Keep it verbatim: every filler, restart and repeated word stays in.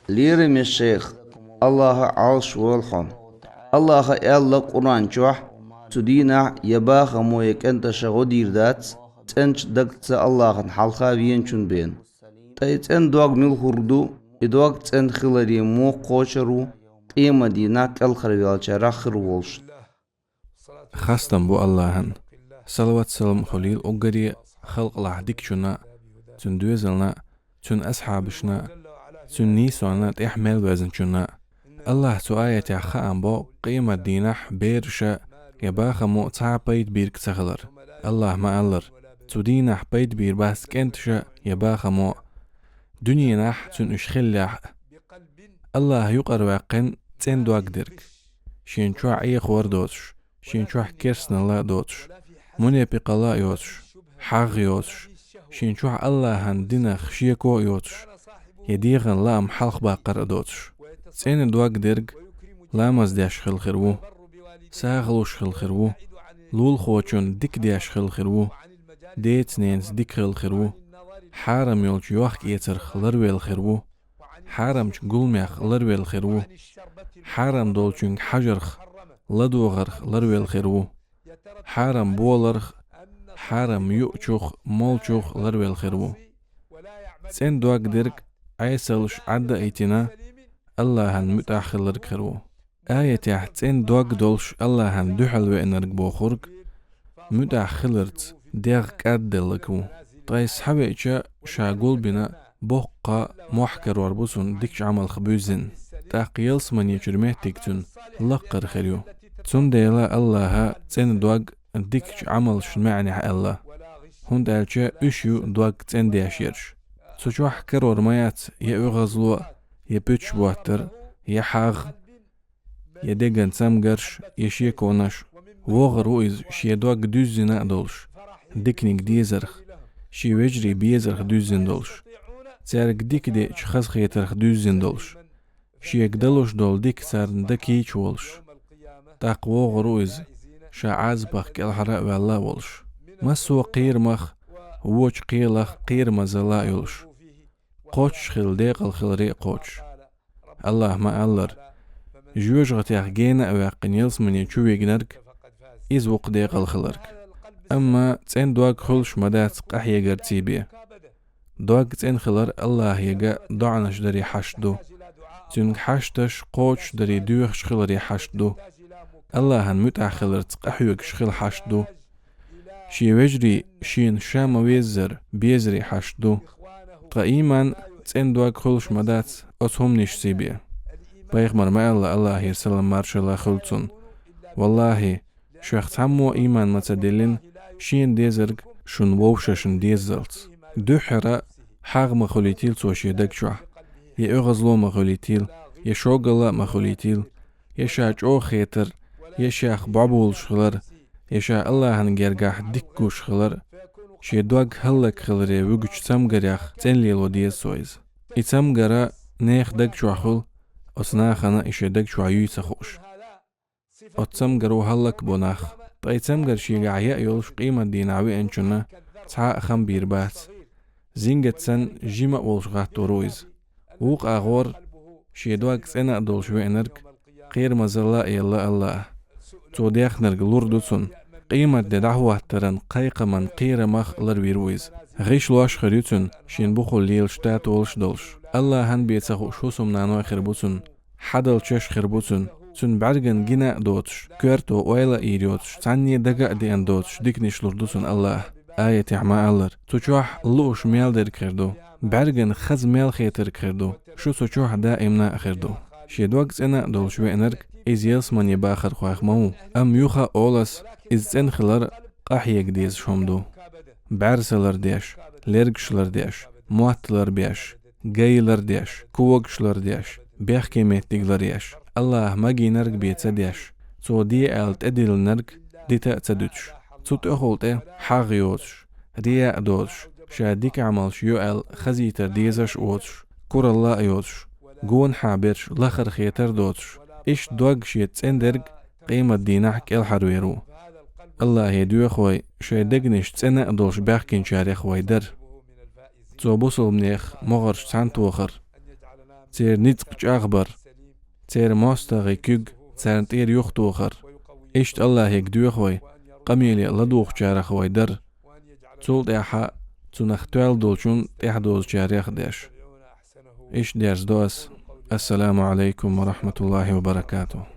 Лераме шайх, Аллахӏа Ӏалаш волахь хьо. Аллахӏа аьлла Къуръан чохь: «Цу дийнахь я бахамо, я кӀенташа гӀо дийр дац, цӀеначу дагца Аллахӏана хьалха веначун бен». Ткъа и цӀена дог мила хир ду? И дог цӀена хиларе муха кхочур ву? Къемат дийнахь кӀелхьарваьллачарах хир волуш. Хастам бу Аллахӏана. Салават-салам хуьлийла уггаре халкъалахь дикачунна, цуьнан доьзална, цуьнан асхьабашна, цуьнан нийсонна, тӀаьхьа мел везначунна. Аллахӏа цу аятехь хаам бо къемат дийнахь бераша я бахамо цхьа а пайда бийриг ца хилар. Аллахӏа ма-аллара: «Цу дийнахь пайда бийр бац кӀенташа я бахамо, дуьненахь цуьнан уьш хиллехь а». Аллахӏа юкъара ваьккхина цӀена дог дерг. Шен чохь Ӏехор а доцуш, шен чохь керстаналла а доцуш, мунепикъалла а йоцуш, хьагӀ йоцуш, шен чохь Аллахӏан динах шеко а йоцуш, я дегӀан лаам хьалхабаккхар а доцуш. ЦӀена дог дерг ламаз деш хилла хир ву, сагӀа луш хилла хир ву, лулахочунна дика деш хилла хир ву, деца-ненаца дика хилла хир ву, хьарам йолчу йохк-эцарх ларвелла хир ву, хьарамчу гуламех ларвелла хир ву, хьарам долчуьнга хьажарх, ладогӀарх ларвелла хир ву, хьарам боларх, хьарам юучух, молчух ларвелла хир ву. ЦӀена дог дерг Ӏесаллаш Ӏадда а йитина, Аллахӏана муьтӀахь хилларг хир ву. Аятехь цӀена дог долуш Аллахӏана дуьхьал веанарг бохург муьтӀахь хиларца дегӀ кӀадделларг ву. Ткъа иза схьавеача, ша гулбина боккха мохь карор бу цунна дикачу Ӏамалх буьззина. ТӀаккха ялсамане чуьра меттиг цуьнан лаккхара хир ю. Цундела Аллахӏа цӀена дог дикачу Ӏамалшна маьӀнехь аьлла, хӀунда аьлча уьш ю дог цӀена деш ерш. Цу чохь карор ма яц я оьгӀазло, я пуьташ боттар, я хьагӀ, я деган цамгарш, я шеконаш. ВогӀур ву иза шен дог дуьззина а долуш, диканиг дезарх, шен вежарий безарх дуьззина долуш, цаьрга дика деача хазахетарх дуьззина долуш, шега далуш долу дика царна дан кийча волуш. ТӀаккха вогӀур ву иза, ша Ӏазапах кӀелхьара а ваьлла а волуш, массо а кхерамах, вочу кхелах кхерамазалла а йолуш, кхоччуш хилла декъала хиларе а кхочуш. Аллахӏа ма-аллара: «Жоьжахатех гена а ваьккхина ялсамане чу вигнарг, иза ву-кх декъала хиларг». Амма цӀена дог хуьлуш ма дац къахьегарций бен. Дог цӀена хилар Аллахӏега доӀанаш даре хьашт ду. Цуьнга хьашташ кхочушдаре доьхуш хиларе хьашт ду. Аллахӏана муьтӀахь хиларца къахьоьгуш хила хьашт ду. Шен вежарий шена ша ма-веззара безаре хьашт ду. Ткъа ийман, цӀена дог хуьлуш ма дац оцу хӀуманашций бен. Пайхамара ма аьлла, Аллахӏера салам-маршалла хуьлда цунна: «Валлахӏи, шух цхьаммо ийман ма ца диллина, шена дезарг шуна вовшашна деззалц». Дуьххьара хьагӀ ма хуьлийтийла цо шен даг чохь, я оьгӀазло ма хуьлийтийла, я шогалла а ма хуьлийтийла, я ша чӀогӀа хетар, я шех бӀобулуш хилар, я ша Аллахӏана гергахь дика гуш хилар. Шен дог хӀаллакьхиларе вуьгучу цамгарех цӀена лело деза цо иза. И цамгар нехан даг чохь хуьлу, оцу нахана и шен даг чохь юй ца хууш. Оцу цамгаро хӀаллакбо нах. Ткъа и цамгар шегахь яа йолуш къематдийнахь веанчунна цхьа а хам бийр бац. Зингат санна жима а волуш гӀаттор ву иза. Вукху агӀор шен дог цӀена а долуш веанарг кхерамазалла а елла Аллахӏа. Цо дехнарг лур ду цунна. Къематде дӀахӀоттаран кхайкхаман кхерамах ларвийр ву иза. ГӀишлош а хир ю цуьнан, шен бухахула лелаш татолаш а долуш. Аллахӏан бен ца хууш хӀусамнаной хир бу цунна. Хьадалчаш а хир бу цуьнан. Цуьнан бӀаьргана гина а доцуш, коьрто ойла а йийр йоцуш, цхьанне дага а деана доцуш диканаш лур ду цунна Аллахӏа. Аятехь ма-аллара: «Цу чохь лууш мел дерг хир ду, бӀаьргана хаза мел хетарг хир ду, шу цу чохь даимна а хир ду». Шен дог цӀена а долуш веанарг иза ялсамане бахархойх ма ву, амма юха а олу ас, иза цӀена хилар къахьега дезаш хӀума ду. БӀаьрса лардеш, лергаш лардеш, мотт ларбеш, гай лардеш, когаш лардеш, бехке меттиг ларъеш, Аллахӏа магийнарг бен ца деш, цо де аьлла тӀедиллинарг дита а ца дуьтуш, цу тӀехула тӀе хьагӀ йоцуш, рия а доцуш, ша дика Ӏамалш йо аьлла хазийтар дезаш а воцуш, куралла а йоцуш, гонахьа берш лахара хетар а доцуш, иштта дог шен цӀена дерг къематдийнахь кӀелхьарвер ву. Аллахӏе доьху вай шайн дегнаш цӀена а долуш баьхкинчарех вай дар. Цо бусалбанех могӀарш цхьаьнатохар, церан ницкъ чӀагӀбар, церан моастагӀий куьг царна тӀера юхатохар. Иштта Аллахьига доьху вай, къамеле ладугӀучарах вай дар. Цул тӀаьхьа цунах тоьлла долчун тӀаьхьадозучарех а деш. Иштта дерзадо ас. Ассаламу Ӏалайкум ва рахьматуллахӀи ва баракатухӀ.